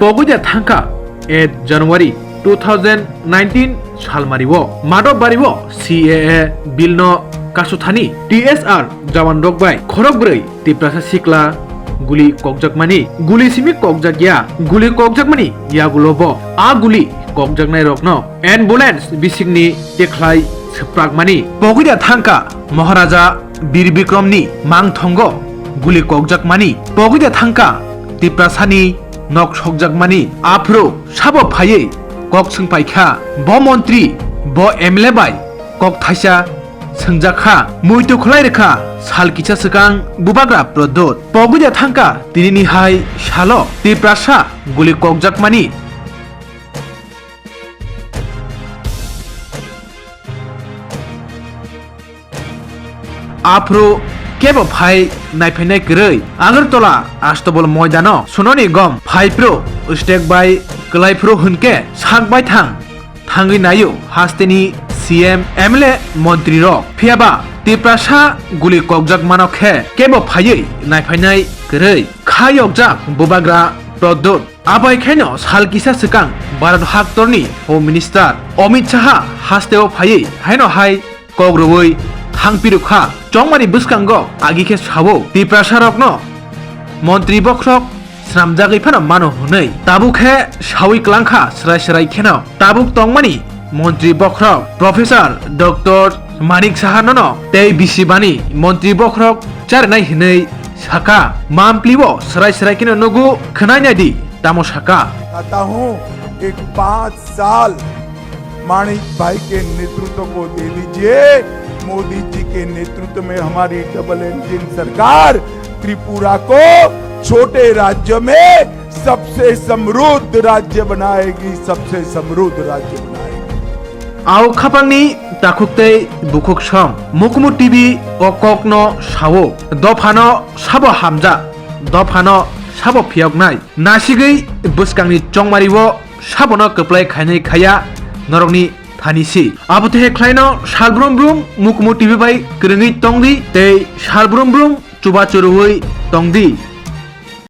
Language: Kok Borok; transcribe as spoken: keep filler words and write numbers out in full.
Pogwi da thangkha eight January two thousand nineteen salmario Madhobbario C A A bill no kasuthani T S R jawan rok bai khorok brwi Tiprasa sikla guli kokjakmani, guli simi kokjakya, guli kokjakmani yagulo bo a guli kokjaknai rokno ambulance bisingni tekhlai swprakmani. Pogwi da thangkha Maharaja Bir Bikromni mangthongo guli kokjakmani, pogwi da thangkha Tiprasani nok sokjakmani. Aphuru sabo phaiwi kok swngpaikha bo montri, bo M L A bai kok thaisa swngjak kha, muitu khwlai rwkha sal kisa swkang Bubagra Pradyot. Pogwi da thangkha tinini hai salo Tiprasa guli kokjakmani. Aphuru kebo phai naiphainai kwrwi Agartala Astobol moidano sunoni gom phaiphru stek bai kwlaiphru hwnkhe sak baithang thangwi naio hasteni C M, M L A, montri rok. Phiyaba Tiprasa guli kokjak mano khe kebo phaiwi naiphainai kwrwi kha yokjak Bubagra Pradyot. Abai khaino sal kisa swkang Bharat haktorni Home Minister Amit Shah hasteo phaiwi haino hai kok rwui thangpirukha. Chongmani bwskango agi khe sao Tiprasarokno montri bokhorok swnamjagwi phano mano hwnwi. Tabuk khe saui klangkha srai srai kheno tabuk tongmani montri bokhorok Professor Doctor Manik Saha nono tei bisi bani montri bokhorok charinai hwnwi sakha. Mamplio srai srai kheno nugu khwnai naidi tamo sakha. चाहता हूँ, एक पाँच साल माणिक भाई के नेतृत्व को दे दीजिए। मोदी जी के नेतृत्व में हमारी डबल इंजन सरकार त्रिपुरा को छोटे राज्य में सबसे समृद्ध राज्य बनाएगी, सबसे समृद्ध राज्य बनाएगी। Ao khapangni takhuk tei bukhuk song Mukumu T V o kokno sao, dophano sabo hamjak, dophano sabo phiyoknai, nasigwi bwskangni chongmario sabono kwplai khainai khaiya norokni thani si. Abo tehe khlaino salbrum brum Mukumu T V bai kwrwngwi tongdi tei salbrum brum chubachu rwui tongdi.